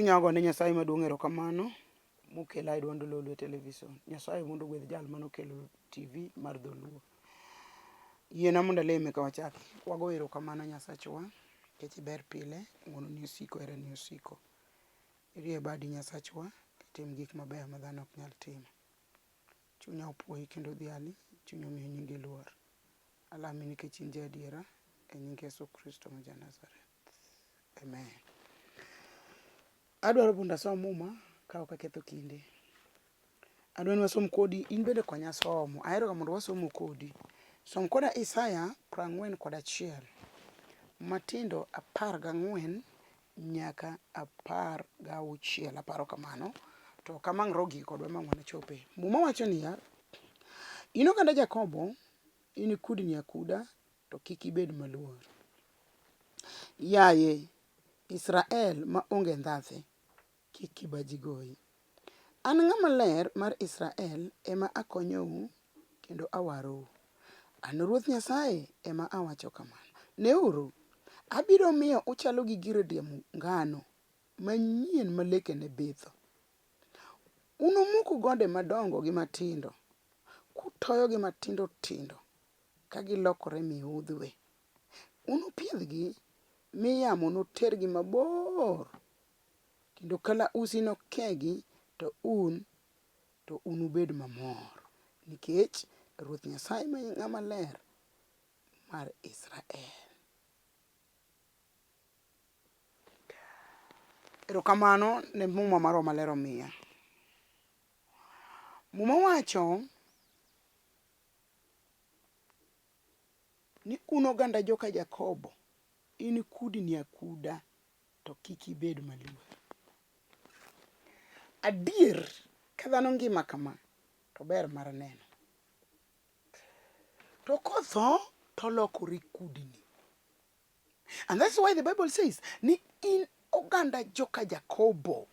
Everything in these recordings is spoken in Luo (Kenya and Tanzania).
Chunya ogone Nyasaye maduong' erokamano mokela e duond Lolwe Television. Nyasaye mondo ogwedh jal mane okelo TV mar Dholuo. Yiena mondo alem eka wachaki. Wago erokamano Nyasachwa nikech iber pile, ng'uononi osiko, herani osiko. Irie badi Nyasachwa, itim gik mabeyo ma dhano ok nyal timo. Chunya opuoyi kendo odhiali, chunya omiyo nyingi luor. Alami nikech in ja adiera, e nying Yesu Kristo ma ja Nazareth. Amen. Adwaro mondo asom muma ka ok aketho kinde. Adwa ni wasom kodi, in bende konya somo. Ahero ga mondo wasomo kodi. Som koda Isaya 41 matindo 14 nyaka 16 aparo kamano. To ok amang' rogi kodwa ma wanachope. Muma wacho niya, in oganda Jakobo, in kudni akuda to kik ibed maluor. Yaye Israel ma onge ndhathe, kik kibaji goyi. An Ng'ama Ler mar Israel ema akonyou kendo awarou. An Ruoth Nyasaye ema awacho kamano. Neuru, abiro miyo uchalo gi gir diemo ngano manyien ma lekene bitho. Unumuk gode madongo gi matindo, kutoyogi matindo tindo ka gilokore miudhwe. Unupiedhgi mi yamo notergi mabor, kendo kalausi nokegi, to un to unubed mamor, nikech Ruoth Nyasaye ma Ng'ama Ler mar Israel. Erokamano ne muma ma Roho Maler omiya. Muma wacho ni un oganda joka Jakobo, in kudni akuda, to kik ibed maluor. Adier, ka dhano ngima kama, to ber mar neno. To kotho, to olokore kudni. And that's why the Bible says ni in oganda joka Jakobo,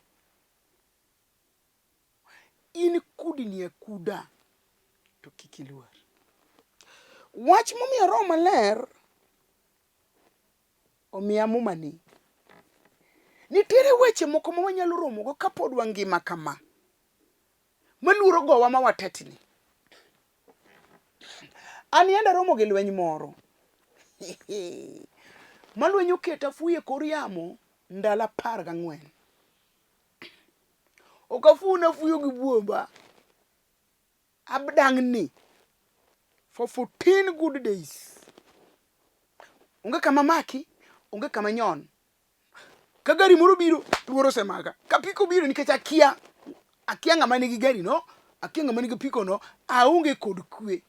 In kudni akuda to kik iluor. Wach momiyo Roho Maler omiya mumani. Nitiere weche moko ma wanyalo romogo kapod wangima kama, ma luoro gowa ma watetni. An yande aromo gi lweny moro ma lweny oketa fuyo e kor yamo ndalo 14. Ok afuyo nafuyo gi buomba. Abdang'ni for 14 good days. Onge kama maki, onge kama nyon. Ka gari moro biro, luoro osemaka. Ka piko biro nikech akia, akia ng'ama nigi gari no, akia ng'ama nigi piko no, aonge kod kwe.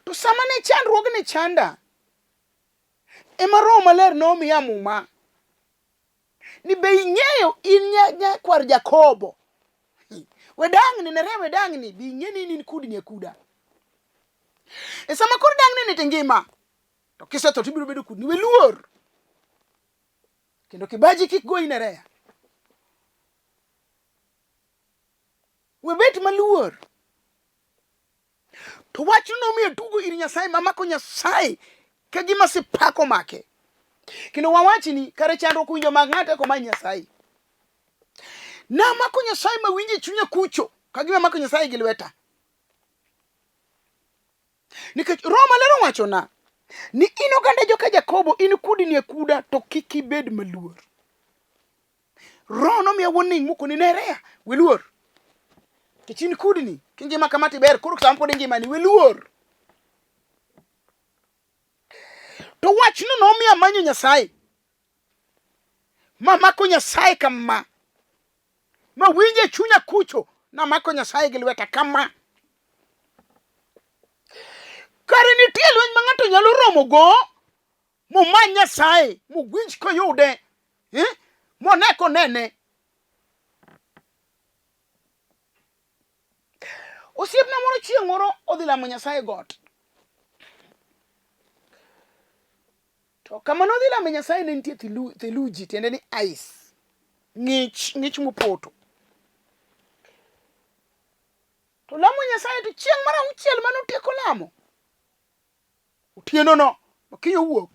To sama ne chandruogni chanda, ema Roho Maler nomiya muma. Ni be ing'eyo in nyakwar Jakobo. We dang'ni nere we dang'ni be ing'e ni in kudni akuda. E sama koro dang'ni ni to ngima. To kisetho to ibiro bedo kudni. We luor. Kendo kibaji kik goyi nerea. We bet maluor. To wachno nomiyo tugo ir Nyasaye mamako Nyasaye ka gima sipako make. Kendo wawachni kare chandruok winjo mag ng'ato eko many Nyasaye. Namako Nyasaye mawinjo e chunya kucho ka gima amako Nyasaye gi lweta. Nikech Roho Maler owachona ni in oganda joka Jakobo, in kudni akuda to kik ibed maluor. Roho nomiya warning mokoni nerea, we luor. Nikech in kudni, kingima kama to iber, koro sama pod ingimani, we luor. To wachno nomiyo amanyo Nyasaye. Mamako Nyasaye kama. Mawinjo e chunya kucho, namako Nyasaye gi lweta kama. Kare nitie lweny ma ng'ato nyalo romogo momany Nyasaye, mowinj koyude, eh? mone konene. Osiepna moro chieng' moro odhi lamo Nyasaye got. To kama nodhi lame Nyasaye ne nitie theluji, tiende ni ice, ng'ich, ng'ich mopoto. To lamo Nyasaye to chieng' mar auchiel mane otieko lamo, Otieno no, okinyi owuok.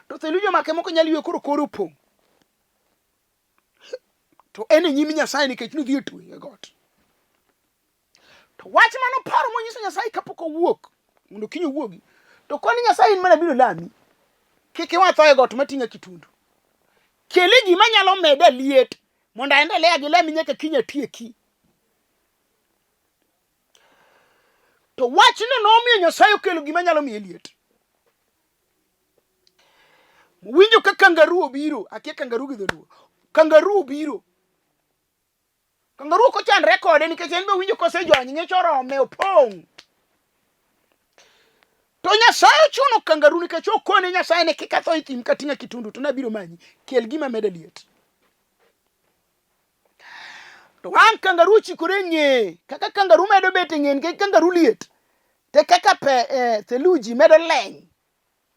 To theluji omake mok onyal ywe koro kore opong'. To en e nyim Nyasaye nikech nodhi e tweng' e got. To wach mane oparo monyiso Nyasaye kapok owuok mondo kiny owuogi. To koni Nyasaye in mana biro lami. Kik iwe atho e got mating'a kitundu. Kele gima nyalo meda liet mondo aendelea gi lami nyaka kiny atieki. To wachno nomiyo Nyasaye okelo gima nyalo miye liet. Winjo ka kangaroo obiro, akia kangaroo gi dholuo. Kangaroo obiro. Kangaroo ok ochandre kode nikech en be owinjo kosejony, ng'ech orome, opong'. To Nyasaye ochuno kangaroo nikech okone Nyasaye ni kik atho e thim kating'a kitundu to nabiro manyi. Kel gima meda liet. To ang' kangaroo ochikore e ng'eye, kaka kangaroo medo bet e ng'eye nikech kangaroo liet, te kaka pe, eh, theluji medo leny.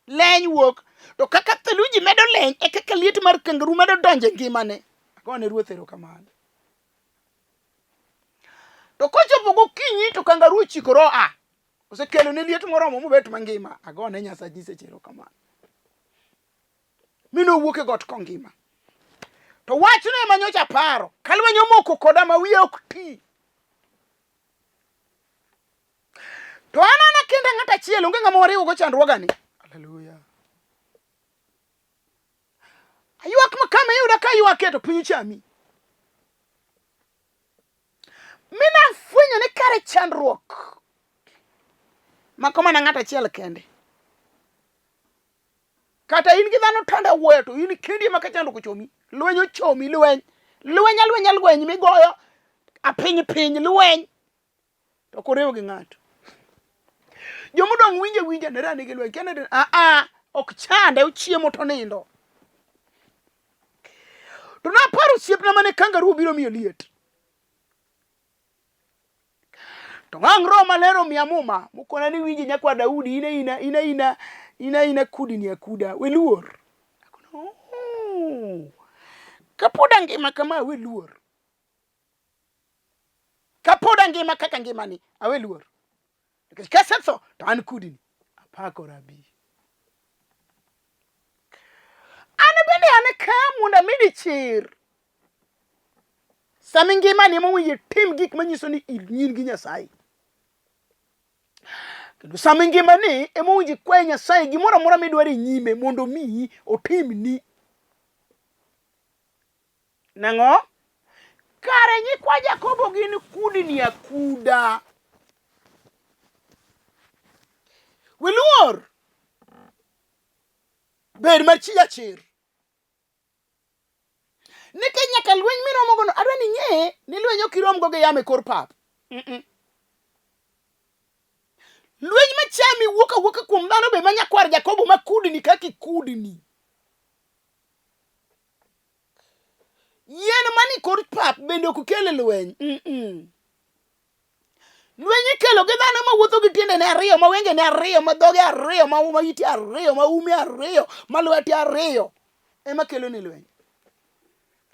Leny wuok. To kaka theluji medo leny, e kaka liet mar kangaroo medo donjo e ngimane. Agone Ruoth erokamano. To kochopo gokinyi to kangaroo ochikore oa. Osekelo ne liet moromo mobet mangima. Agone Nyasaye nyiseche erokamano. Mi nowuok e got kongima. To wachno ema nyocha aparo. Ka lweny omoko koda ma wiya ok ti. To an ana kenda ng'at achiel, onge ng'ama wariwogo chandruogani. Haleluya. Aywak ma kama iyuda ka aywake to piny chami. Mi nafwenyo ni kare chandruok mako mana ng'at achiel kende. Kata in gi dhano tanda wuoyo to in kendi ema ka chandruok ochomi. Lweny ochomi lweny. Lweny alwenya lweny migoyo apiny piny lweny. To ok oriw gi ng'ato. Jomodong' winje winja ne rani gi lweny. Kendo a a ok chande ochiemo to nindo. To naparo osiepna mane kangaroo biro miyo liet. To ang' Roho Maler omiya muma mokona ni winji nyakwa Daudi in aina in aina in aina kudini akuda we luor. Akono, "Oh, kapod angima kama awe luor. Kapod angima kaka ngimani awe luor. Nikech kasetho to an kudini. Apako rabi. An bende an ka mondo amedi chir. Sama ingimani ema owinjo itim gik manyiso ni in gi Nyasaye. Kendo sama ingimani ema owinjo ikwaye Nyasaye gimoro amora midwaro e nyime mondo omiyi otimni. Nang'o? Kare nyikwa Jakobo gin kudni akuda. Wiluor. Bed machir. Nikech nyaka lweny miromogono, adwa ni ing'e ni lweny ok iromgo gi yamo e kor pap. Mm -mm. Lweny machami wuok awuoka kuom dhano be ma nyakwar Jakobo ma kudni kaka ikudni. Yien mani kor pap bende ok kel lweny. Mm -mm. Lweny ikelo gi dhano ma wuotho gi tiendene ariyo, ma wengene ariyo, ma dhoge ariyo, ma ma ite ariyo, ma ume ariyo, ma lwete ariyo ema kelo ni lweny.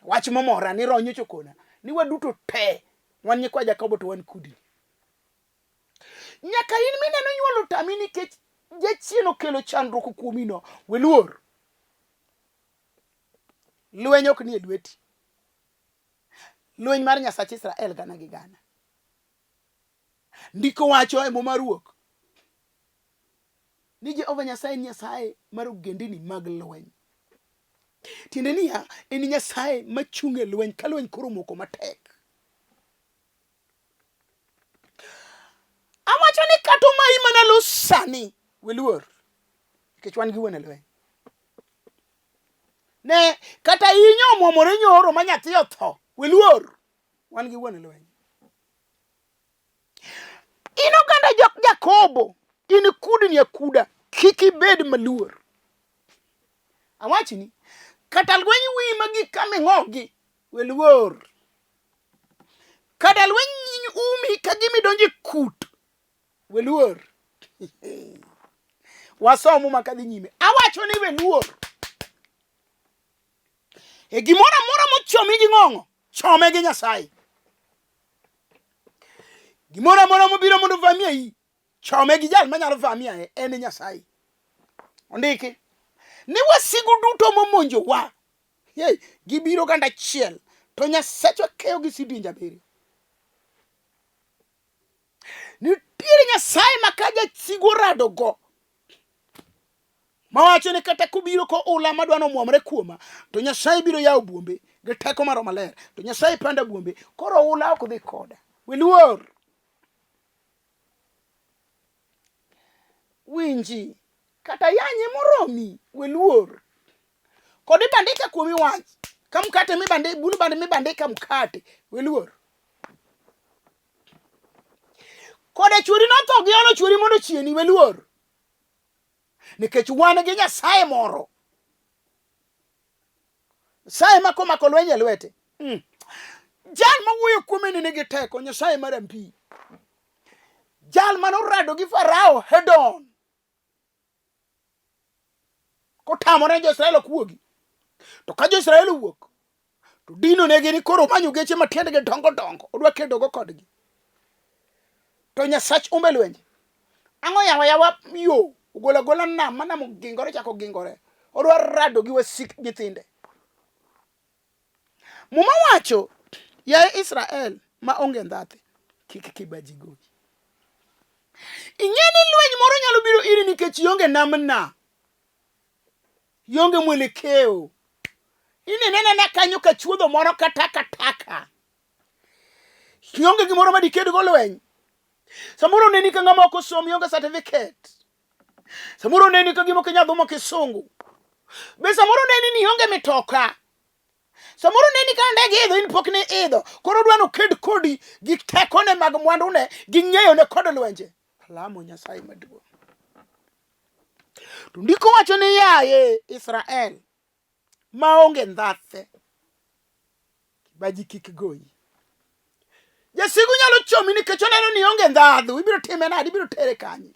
Wach momora ni roho nyocha okona ni waduto te wan nyikwa Jakobo to wan kudni. Nyaka in mineno nyuol otami nikech jachien okelo chandruok kuomino, we luor. Lweny ok ni e lweti. Lweny mar Nyasach Israel gana gi gana. Ndiko wacho e Muma Ruok ni Jehova Nyasaye en Nyasaye mar ogendini mag lweny. Tiende niya, en Nyasaye machung' e lweny ka lweny koro omoko matek. Awacho ni kata omayi mana lo sani, we luor, nikech wan gi wuon e lweny. Ne kata inyo omwomore nyoro ma nyathi otho, we luor, wan gi wuon lweny. In oganda jok Jakobo, in kudni akuda, kik ibed maluor. Awachni, kata lweny wiyi ma gik kama ing'ogi, we luor. Kata lweny umi ka gima idonjo e kut, we luor. Wasomo muma kadhi nyime. Awacho ni we luor. E gimoro amora mochomi gi ng'ong'o, chome gi Nyasaye. Gimoro amora mobiro mondo ovamie iyi, chome gi jal manyalo vamie en Nyasaye. Ondiki ni wasigu duto momonjowa, hey, gibiro ganda achiel. To Nyasachwa keyo gi sidienje abiriyo. Nitiere Nyasaye ma ka jasigu oradogo mawacho ni kata kobiro koula madwa nomwomre kuoma to Nyasaye biro yawo buombe gi teko mar Roho Maler to Nyasaye panda buombe koro oula ok dhi koda. Wiluor. Winji kata yanye moromi weluor. Kod ibandika kuomi wach ka mkate mibandi bulu band mibandika mkate weluor. Koda chuori notho gi olo chuori mondo ochieni weluor. Nikech wan gi Nyasaye moro. Nyasaye ma komako lweny e lwete. Jal mawuoyo kuome ni nigi teko, Nyasaye mar ampi. Jal mane orado gi Farao Hedon. Kotamore jo-Israel ok wuogi. To ka jo-Israel owuok, to dino negi ni koro omanyo geche ma tiendgi dongo dongo, odwa kedogo kodgi. To Nyasach umbe lwenje. Ang'o yawa yawa yo ogola gola nam ma nam ogingore chako gingore. Odwa rado gi wasik nyithinde. Muma wacho, yaye Israel ma onge ndhathe, kik kibaji goyi. Ing'e ni lweny moro nyalo biro iri nikech ionge namna. Ionge mwelekeo. Inene anena kanyo ka chuodho moro ka takataka. Ionge gimoro ma dikedgo lweny. Samoro oneni ka ng'ama ok osomo, ionge certificate. Samoro oneni ka gima ok inyal dhumo kisungu. Be samoro oneni ni ionge mitoka. Samoro oneni ka ndege idho in pok ni idho. Koro odwa noked kodi gi tekone mag mwandune gi ng'eyone kod lwenje. Alamo Nyasaye maduong'. To ndiko wacho ni yaye Israel maonge ndhathe kibaji kik goyi. Jasigu nyalo chomi nikech oneno ni ionge ndhadhu, ibiro time nade? Ibiro tere kanye?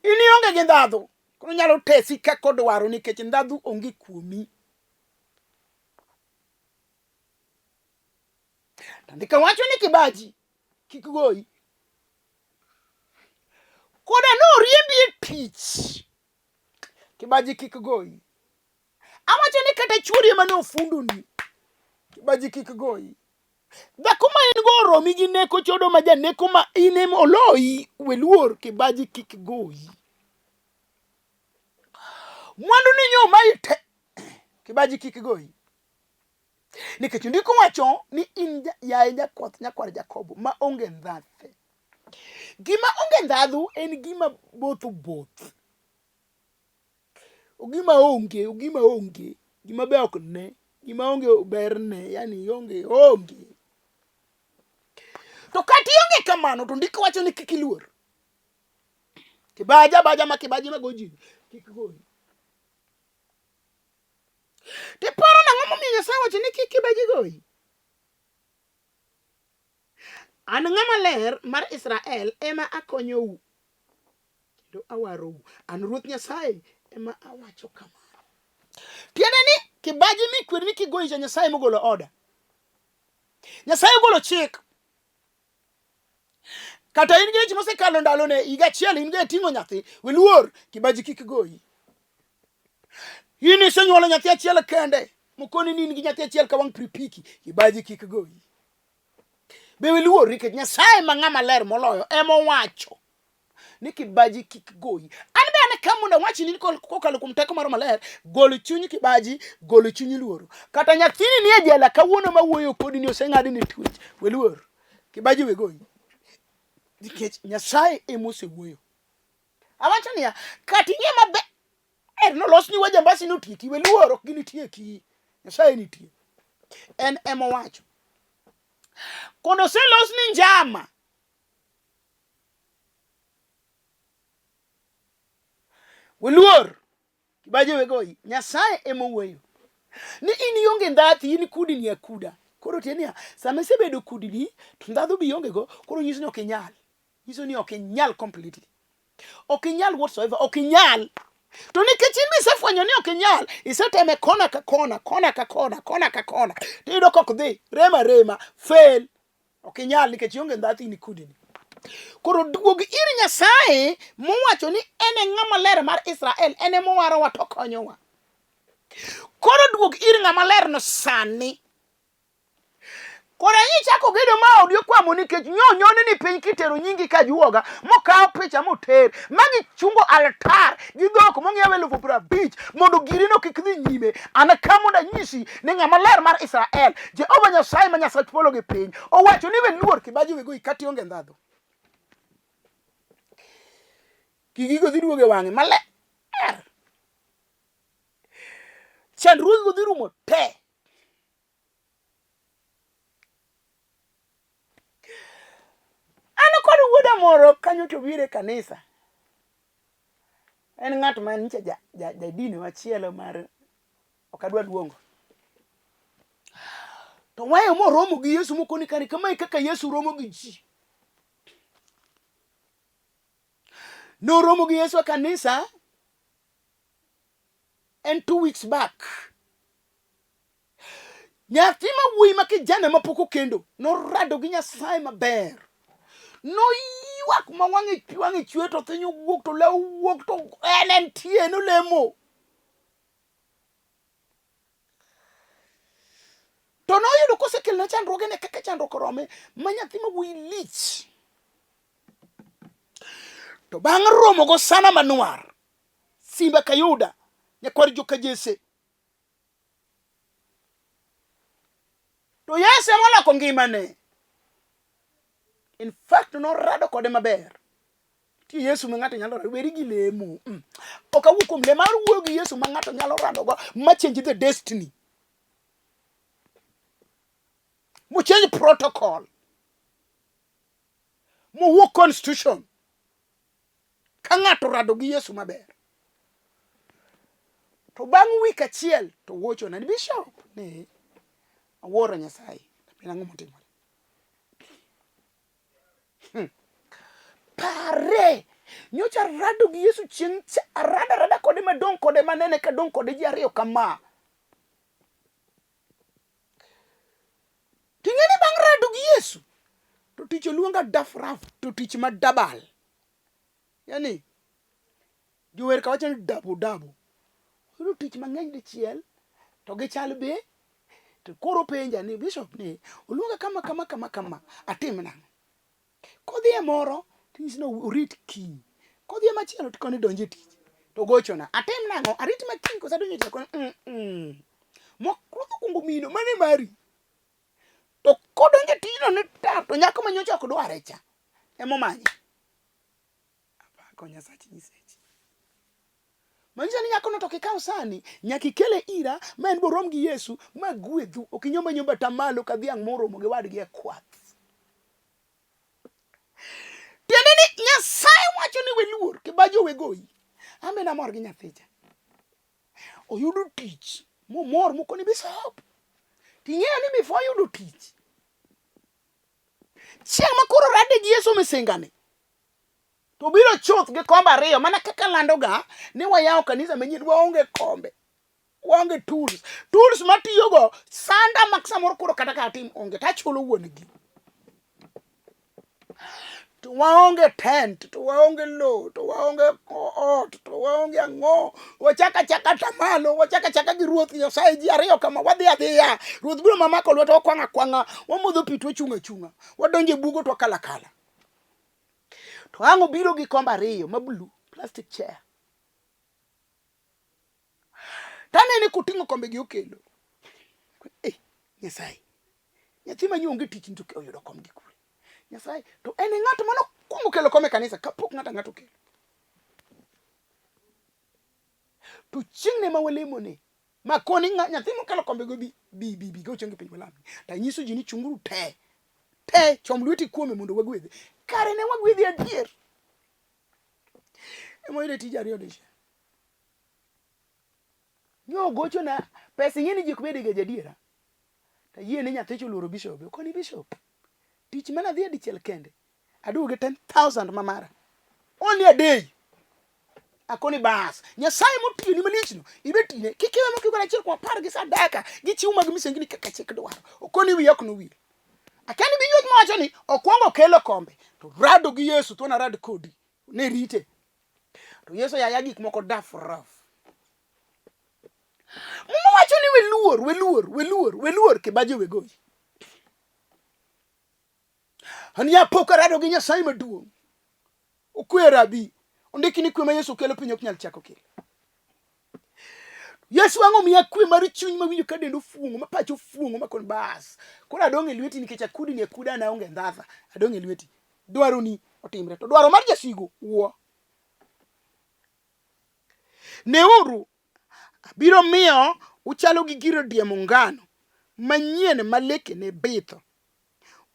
In ionge gi ndhadhu, koro onyalo tesi kaka odwaro nikech ndhadhu onge kuomi. To ndiko wacho ni kibaji kik goyi. Koda noriembi e tich, kibaji kik goyi. Awacho ni kata chuori ema nofundoni, kibaji kik goyi. Dhako ma in go oromi gi neko chodo ma janeko ma in ema oloyi, we luor kibaji kik goyi. Mwandu ni nyo mayi te, kibaji kik goyi. Nikech ndiko wacho ni in yaye jakwath nyakwar Jakobo ma onge ndhathe. Gima onge ndhadhu en gima both both. Ogima onge, ogima onge, gima be ok ne, gima onge berne, yani onge, onge. To kata ionge kamano to ndiko wacho ni kik iluor. Kibaja baja ma kibaji ma goji, kik goyi. Tiparo nang'o momiyo Nyasaye wacho ni kik kibaji goyi? An ng'ama ler mar Israel ema akonyou kendo awarou. An Ruoth Nyasaye ema awacho kamano. Tiende ni kibaji mikweri ni kigoyi cha Nyasaye mogolo oda. Nyasaye ogolo chik. Kata in gi ich mosekalo ndalone higa achiel in go iting'o nyathi, wiluor kibaji kik goyi. In isenyuolo nyathi achiel kende, mokoni ni in gi nyathi achiel ka wang' piripiki, kibaji kik goyi. Be wiluor nikech Nyasaye ma ng'ama ler moloyo ema owacho ni kibaji kik goyi. An be an ka mondo awachni ni kokalo kuom teko mar maler, gol chuny kibaji, gol chuny luoro. Kata nyathini nie jela kawuono ma wuoyo kodi ni oseng'adni twech, we luor. Kibaji we goyi. Nikech Nyasaye ema osewuoyo. Awacho niya, kata ing'e maber nolosni wajambasi notieki, we luor ok ginitieki. Nyasaye nitie. En ema owacho. Kondo oselosni njama Uluor kibaji wegoyi. Nyasaye ema owuoyo. Ni in ionge ndhathi, in kudni akuda. Koro tiende niya, sama isebedo kudni to ndhadhu be ionge go, koro nyiso ni ok inyal. Nyiso ni ok inyal completely. Ok inyal whatsoever, ok inyal. To nikech in be isefwenyo ni ok inyal, iseteme kona ka kona, kona ka kona, kona ka kona. To iyudo ka ok dhi, rema rema, fail. Ok inyal nikech ionge ndhathi in kudni. Koro duog ir Nyasaye mowacho ni en e ng'ama ler mar Israel, en ema owarowa to okonyowa. Koro duog ir ng'ama lerno sani. Koro ichako gedo ma odi okwamo nikech nyonyoni ni piny kitero nyingi ka juoga mokaw picha moter ma gichungo altar gi dhok mong'iew 50,000 mondo girino kik dhi nyime. An ka mondo anyisi ni ng'ama ler mar Israel, Jehova Nyasaye ma Nyasach polo gi piny owacho ni we luor kibaji we goyi kata ionge ndhadhu. Gigigo dhi duogo e wang'e maler. Chandruogigo dhi rumo te. An kod wuoda moro kanyo to biro e kanisa. En ng'at ma nyicha ja, ja, ja dini machielo mar ok adwa luongo. To weyo moromo gi Yesu mokoni kare kamae kaka Yesu romo gi ji. Noromo gi Yesu e kanisa en 2 weeks back. Nyathi ma wuoyi ma kijana ma pok okendo norado gi Nyasaye maber. Noywak ma wang'e wang'e chwe to thinyo wuok to lew wuok to en entie nolemo. To noyudo kosekelne chandruogene kaka chandruok orome ma nyathi ma wuoyi lich. To bang' romo gosana manwar, Simba Kayuda, nyakwar joka Jesse, To Yesu ema oloko ngimane. In fact, norado kode maber. Ti Yesu ma ng'ato nyalo rado, weri gi lemo. Ok awuo kuom lemo, awuoyo gi Yesu ma ng'ato nyalo radogo ma change the destiny. Mo change protocol. Mowuo constitution. Ka ng'ato rado gi Yesu maber. To bang' week achiel to wuochona ni bishop ni awuoro Nyasaye. Penjo ang'o motimore? Pare! Nyocha arado gi Yesu chieng' cha, arado arada kode madong' kode manene kadong' kode ji ariyo kama. Ting'e ni bang' rado gi Yesu, to tich oluonga daf raf, to tich ma dabal. Yani, jower ka wacho ni dabu dabu. Oyudo tich mang'eny dichiel, to gichal be, to koro penja ni bishop ni oluonga kama kama kama kama, atim nang'o? Kodhi e moro, tinyisi ni orit kiny. Kodhi e machielo tikoni donj e tich. To gochona, atim nang'o? Arit ma kiny koso adonjo e tich? Akoni, mm. Mok ruoth okwongo mino, mano e mari. To kodonjo e tijno ni ta, to nyako ma nyocha ok dware cha, emomanye. Apako Nyasach nyiseche. Manyiso ni nyakono to kikaw sani, nyaka ikele ira ma en borom gi Yesu ma gwedhu. Ok inyomba nyomba tamalo ka dhiang' moromo gi wadgi e kwath. Tiende ni Nyasaye wacho ni we luor, kibaji owe goyi. An bende amor gi nyathicha. Oyudo tich, momor mokoni bishop. Ting'eyo ni before oyudo tich, chieng' ma koro rade gi Yesu misingani, to biro chuth gi kombe ariyo mana kaka landoga ni wayawo kanisa manyien waonge kombe waonge tools tools matiyogo sanda mak samoro koro kata ka atim onge tachulo wuon gi to waonge tent to waonge lowo to waonge ot to waonge ang'o wachaka chaka tamalo wachaka chaka gi ruoth nyasaye ji ariyo kama wadhi adhiya ruoth biro mamako lwete wakwang'a akwang'a wamodho pi to wachung' achung'a wadonjo e bugo to wakalo akala To ang' obiro gi kombe ariyo ma blue plastic chair. Tanene koting'o kombe gi okelo. Eh, Nyasaye. Nyathi ma onge tich to oyudo kom gi kure. Nyasaye, to en e ng'at mane okwongo kelo kom e kanisa kapok ng'ato ang'ata okelo. To chieng'ne ma walemone, ma koni nyathi mokelo kombe go bi bi bi bi go chieng' piny walamni. To anyiso ji ni chunguru te. Te chom lweti kuome mondo wagwedhe. Kare ne wagwedhe adier. Ema oyudo tij ariyo dichiel. Nyo gochona pesa ing'e ni ji ok bede ga jadiera. To ayie ni nyathicha oluoro bishop. Okoni bishop. Tich mana adhiye dichiel kende. Aduogo gi 10,000 ma mara. Only a day. Akoni bas. Nyasaye motiyoni malichno, ibe tine. Kik iwe mok igol achiel kuom apar gi sadaka gi chiwo mag misengini kaka chik dwaro. Okoni wiya ok nowil. Akia ni binyuoch mawacho ni okwongo okelo kombe to rado gi Yesu thuon arad kodi. Ne rite. To Yesu yaya gik moko daf raf. Muma wacho ni weluor, weluor, weluor, weluor kibaji we goyi. An ya pok arado gi Nyasaye maduong'. Okwe rabi. Ondiki ni kwe ma Yesu kelo piny ok nyal chako kelo. Yesu ang'o miya kwe mar chuny mawinjo ka dend ofuong'o, ma pacha ofuong'o ma kon bas. Koro adong' e lweti nikech akudi ni akuda an aonge ndhatha. Adong' e lweti. Dwaroni otimre. To dwaro mar jasigu wuo. Neuru, abiro miyo uchalo gi gir diemo ngano manyien ma lekene bitho.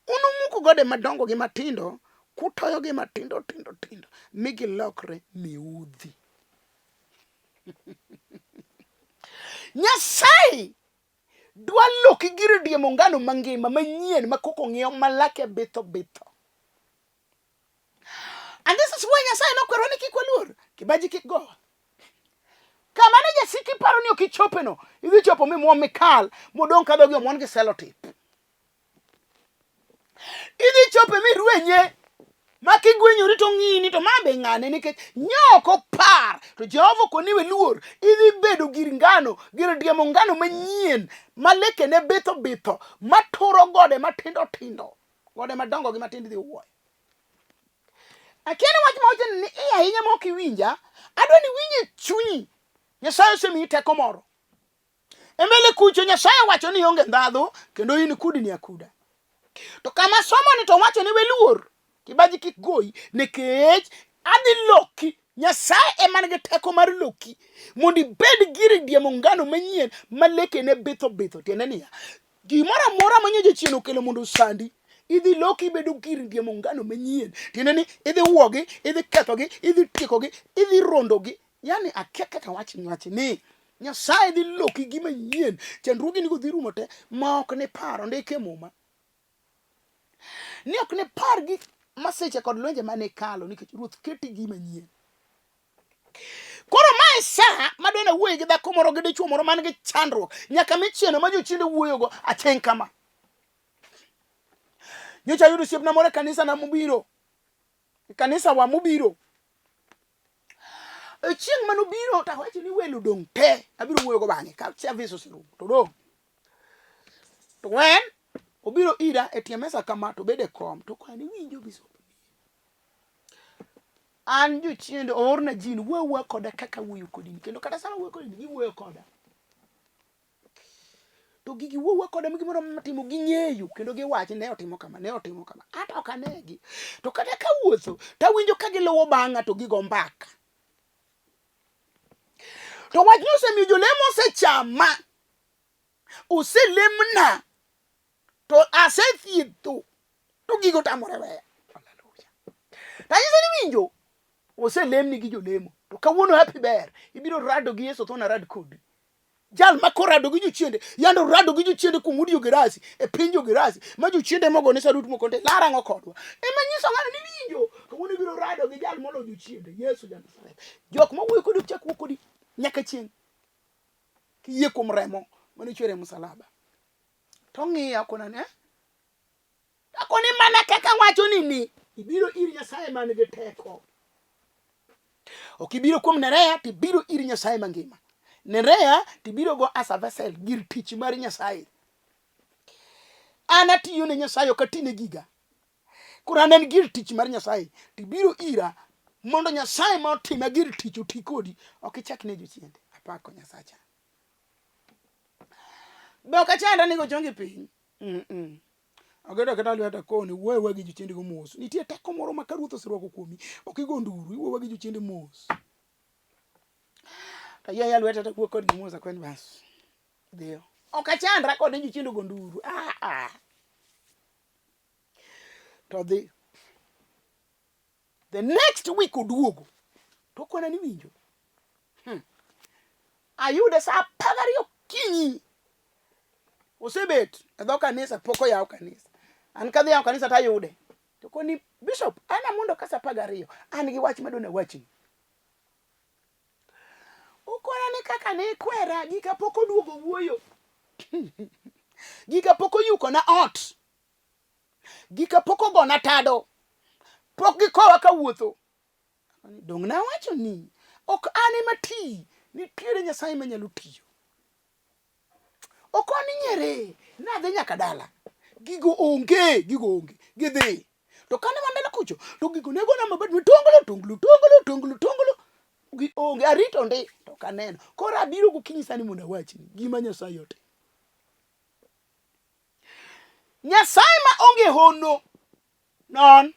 Unumuk gode madongo gi matindo, kutoyogi matindo tindo tindo, mi gilokre miudhi. Nyasaye dwa loki gir diemo ngano mangima manyien ma koko ng'iyo ma lake bitho bitho. And this is why Nyasaye nokwerwa ni kik waluor, kibaji kik gowa. Kama ne jasiki paro ni ok ichopeno, idhi chopo mimuom mikal, modong' ka dhogi omuon gi selotip. Idhi chope mirwenye, ma kigwenyori to ng'ini to ma be ng'ane nikech nyok opar to Jehova okoni we luor, idhi bedo gir ngano, gir diemo ngano manyien, ma lekene bitho bitho, maturo gode matindo tindo. Gode madongo gi matindo idhi wuoyo. Akia ni wach ma wacho ni iye ahinya ma ok iwinja, adwa ni iwinj e chunyi. Nyasaye osemiyi teko moro. E mbele kucho Nyasaye wacho ni ionge ndhadhu kendo in kudni akuda. To kama somo ni to wacho ni we luor, kibaji kik goyi nikech adhi loki. Nyasaye ema nigi teko mar loki mondo ibed gir diemo ngano manyien ma lekene bitho bitho. Tiende niya, Gimoro amora ma jachien okelo mondo osandi, idhi loki ibedo gir ndiemo ngano manyien. Tiende ni idhi wuogi, idhi kethogi, idhi tiekogi, idhi rondogi. Yani akia kaka wach wach ni Nyasaye dhi loki gima nyien. Chandruogi nigo dhi rumo te ma ok nipar, ondik e Muma. Ni ok nipar gi masiche kod lwenje mane ikalo nikech Ruoth keti gima nyien. Koro mae sa ma dwene wuoye gi dhako moro gi dichwo moro man gi chandruok nyaka michieno ma jochiende wuoyogo acheng' kama. Nyocha ayudo osiepna moro e kanisa na mobiro. E kanisa wa mobiro. E chieng' mane obiro to awacho ni welo odong' te. Abiro wuoyogo bang'e ka service oserumo to odong'. To en obiro ira e tie mesa kama to obedo e kom to okona ni iwinjo bishop. An jochiende oorna jin wuo awuoya koda kaka awuoyo kodini kendo kata sama awuoyo kodini giwuoyo koda. To gigi wuo awuoya koda gimoro matimo ging'eyo kendo giwacho ne otimo kama ne otimo kama ata ok anegi. To kata kawuotho tawinjo ka giluwo bang'a to gigo mbaka. To wachni osemiyo jolemo osechama, oselemna to asethiedho to gigo tamore weya. Haleluya. Tanyise ni winjo oselemni gi jolemo to kawuono happy ber ibiro rado gi Yesu thona rad kodi. Jal ma korado gi jochiende yando rado gi jochiende kuom udi Jogerasi e piny Jogerasi ma jochiende mogo ne sarut moko nte lar ang'o kodwa. Ema nyiso ng'ano ni winjo kawuono ibiro rado gi jal molo jochiende Yesu ja Nazareth. Jok ma wuoyo kodi ok chak wuo kodi nyaka chieng' kiyie kuom remo mane ochwer e musalaba. To ng'iya okona ni eh? Akoni mana kaka wacho ni ni ibiro ir Nyasaye man gi teko. Ok ibiro kuom Nerea to ibiro ir Nyasaye mangima. Nerea to ibiro go as a vessel, gir tich mar Nyasaye. An atiyo ne Nyasaye ok atine giga. Koro an en gir tich mar Nyasaye to ibiro ira mondo Nyasaye ma otima gir tich oti kodi. Ok ichak ne jochiende. Apako Nyasacha. Be ok achanda ni go chongi piny. Mm -mm. Ageto aketa lweta koni, wuoyo awuoya gi jochiende go mos. Nitie teko moro ma ka Ruoth oserwako kuomi, ok igo nduru, iwuoyo awuoya gi jochiende mos. To ayie aya lweta to awuo kodgi mos akwen bas. Dhiyo. Ok achandra kod jochiende go nduru. Ah, ah. To dhi. The next week oduogo. To okona ni winjo. Ayude saa 12 okinyi. Osebet e dho kanisa pok oyaw kanisa. An kadhi yawo kanisa tayude. To koni bishop an amondo ka saa 12 an gi wach madwa nawachni. Okona ni kaka ne ikwera gika pok oduogo wuoyo. Gika pok oyukona ot. Gika pok ogona tado. Pok gikowa kawuotho. Dong' nawacho ni ok an ema ti, nitiere Nyasaye manyalo tiyo. Okoni nyere, nadhi nyaka dala. Gigo onge, gigo onge. Gidhi. To kane wan dala kucho, to gigo ne gona mabed ni tonglo, tonglo, tonglo, tonglo, tonglo. Gi onge, arito ndi, to ok aneno. Koro abiro gokinyi sani mondo awachni gima Nyasaye otimo. Nyasaye ma onge hono non.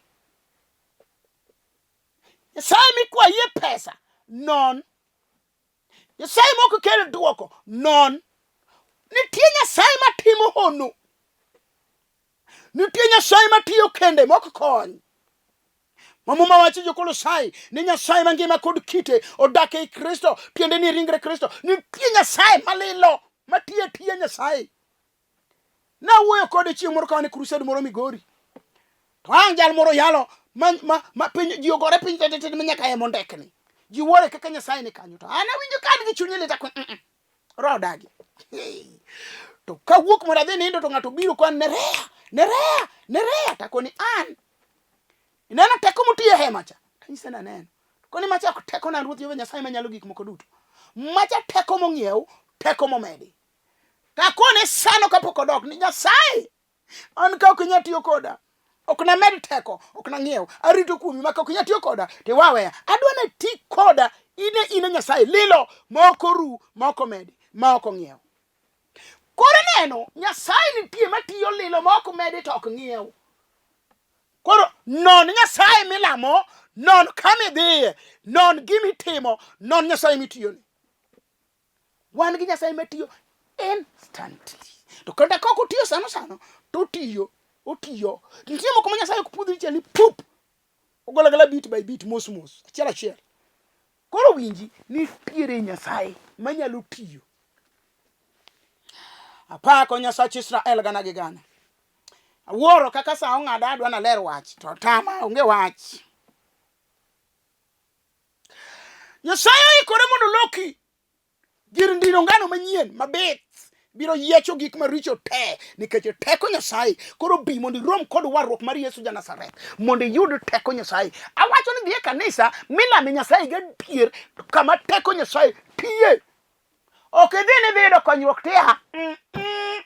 Nyasaye mikwaye pesa non. Nyasaye mok kel dwoko non. Nitie Nyasaye matimo hono. Nitie Nyasaye matiyo kende mok kony. Ma Muma wacho jo-Kolosai ni Nyasaye mangima kod kite odak ei Kristo, tiende ni ringre Kristo. Nitie Nyasaye malilo matiyo atiya Nyasaye. Nawuoyo kode chieng' moro ka wan e crusade moro Migori. To ang' jal moro yalo ma piny ji ogore piny tete tete ma nyaka hemo ndekni. Ji wuore kaka Nyasaye ni kanyo. To an awinjo ka an gi chuny lit ako mm, mm. Roho dagi. Hey. To kawuok mondo adhi nindo to ng'ato biro kwa Nerea, Nerea, Nerea takoni an. Ineno teko motiyo e hema cha? Tanyise ni aneno. Koni macha ok teko na Ruoth Jehova Nyasaye manyalo gik moko duto. Macha teko mong'iew, teko momedi. Takone sano kapok odok ni Nyasaye, an ka ok inyal tiyo koda, ok named teko, ok nang'iew, arito kuomi ma ka ok inyal tiyo koda, to iwaweya. Adwa ni ti koda, ine ine Nyasaye lilo ma ok oru, ma ok omedi, ma ok ong'iew. Koro neno Nyasaye nitie matiyo lilo ma ok omedi to ok ng'iew. Koro non Nyasaye milamo, non kama idhiye, non gima itimo, non Nyasaye mitiyone. Wan gi Nyasaye matiyo instantly. To kata ka ok otiyo sano sano, to otiyo, otiyo. Nitie moko ma Nyasaye ok pudh dichiel ni pup. Ogolo agola bit by bit mos mos, achiel achiel. Koro winji, nitiere Nyasaye manyalo tiyo. Apako Nyasach Israel gana gi gana. Awuoro kaka sa ong'ada adwa naler wach to tama onge wach. Nyasaye oikore mondo oloki gir ndino ngano manyien mabith biro yiecho gik maricho te nikech teko Nyasaye koro bi mondo irom kod warruok mar Yesu ja Nazareth mondo iyud teko Nyasaye. Awacho ni dhi e kanisa milame Nyasaye gadier kama teko Nyasaye tiye. Ok idhi ni idhi yudo konyruok tia. Mm -mm.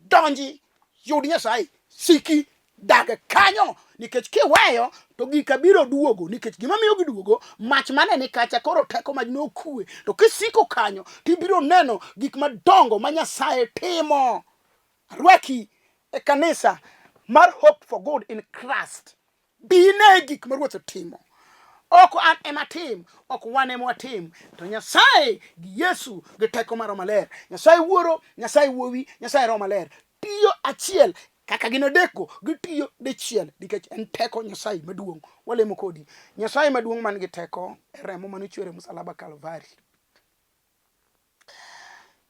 Donji, yud Nyasaye, siki, dag kanyo nikech kiweyo to gika biro duogo nikech gima miyo giduogo mach mane ni kacha koro teko mach nokue to kisiko kanyo tibiro neno gik madongo ma Nyasaye timo. Arwaki e kanisa mar Hope for Good in Christ. Bi ine gik ma Ruoth otimo. Ok an ema tim, ok wan ema watim, to Nyasaye gi Yesu gi teko mar Roho Maler. Nyasaye Wuoro, Nyasaye Wuowi, Nyasaye Roho Maler tiyo achiel kaka gin adekgo gitiyo dichiel nikech en teko Nyasaye maduong'. Walemo kodi. Nyasaye maduong' man gi teko e remo mane ochwer e musalaba Kalvari.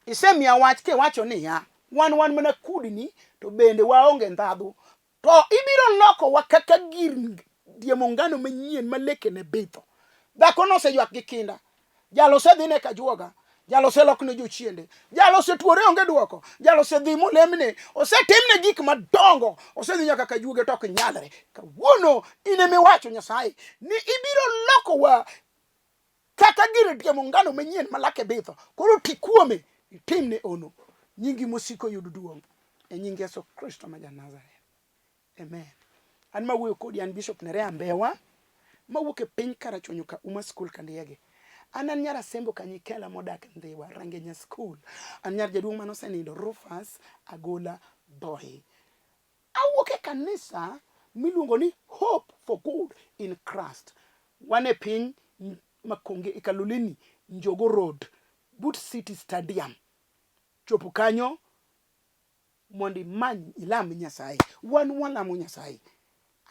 Isemiya wach kiwacho niya, wan wan mana kudni to bende waonge ndhadhu To ibiro lokowa kaka gir diemo ngano manyien ma lekene bitho. Dhakono oseywak gi kinda. Jalo osedhine kajuoga. Jalo oselokne jochiende. Jalo osetuore onge dwoko. Jalo osedhi molemne. Osetimne gik madongo. Osedhi nyaka kajuoge to ok nyalre. Kawuono in ema iwacho Nyasaye ni ibiro lokowa kaka gir diemo ngano manyien ma lake bitho. Koro ti kuome itimne ono. Nyingi mosiko yud duong'. E nying Yesu Kristo ma ja-Nazareth. Amen. An mawuoyo kodi an Bishop Nerea Mbewa mawuok e piny Karachuonyo ka Uma School Kandiege. An an nyar Asembo Kanyikela modak Ndhiwa, Rangenya School. An nyar jaduong' mane osenindo Rufus Agola Boy. Awuok e kanisa miluongo ni Hope for Good in Christ. Wan e piny Makonge e Kaloleni, Njogo Road, but City Stadium. Chopo kanyo mondo imany ilam Nyasaye. Wan walamo Nyasaye.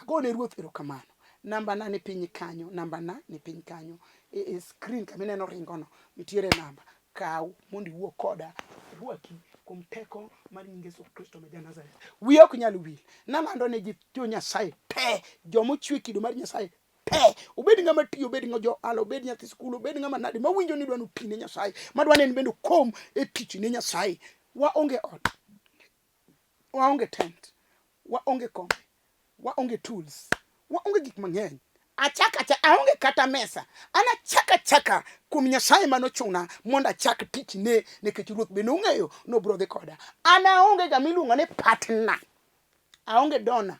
Agone Ruoth erokamano. Namba na ni piny kanyo, namba na ni piny kanyo. E screen kama ineno ringono, nitiere namba. Kaw mondo iwuo koda, rwaki kuom teko mar nying Yesu Kristo ma ja-Nazareth. Wiya ok nyal wil. Nalando ne ji jo Nyasaye te, joma ochwe kido mar Nyasaye te. Obed ng'ama tiyo, obed ng'ama jo ohala, obed nyathi skul, obed ng'ama nade, mawinjo ni dwa ni ne Nyasaye, madwa ni en bende okom e tich ne Nyasaye. Waonge ot, waonge tent, waonge kombe, waonge tools, waonge gik mang'eny. Achak achaka, aonge kata mesa. An achak achaka kuom Nyasaye mane ochuna mondo achak tichne nikech Ruoth be nong'eyo nobiro dhi koda. An aonge ga miluongo ni partner. Aonge donor.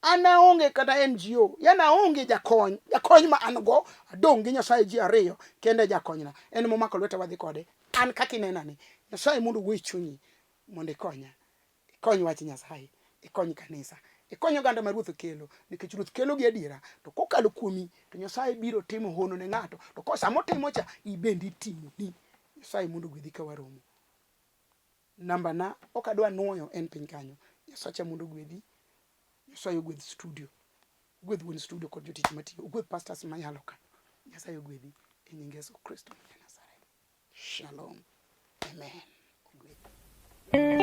An aonge kata NGO. Yani aonge jakony. Jakony ma an go, adong' gi Nyasaye ji ariyo kende e jakonyna. En momako lweta wadhi kode. An kaka inena ni, Nyasaye mondo owuo e chunyi mondo ikonya. Ikony wach Nyasaye, ikony kanisa, ikony oganda ma Ruoth okelo, nikech Ruoth kelo gi adiera. To kokalo kuomi, to Nyasaye biro timo hono ne ng'ato. To ko sama otimo cha, ibende itimoni. Nyasaye mondo ogwedhi ka waromo. Namba na ok adwa nuoyo en piny kanyo. Nyasacha mondo ogwedhi. Nyasaye ogwedh studio. Ogwedh wuon studio kod jotich matiyo. Ogwedh pastors mayalo ka. Nyasaye ogwedhi e nying Yesu Kristo ma ja Nazareth. Shalom. Amen. Ogwedhi.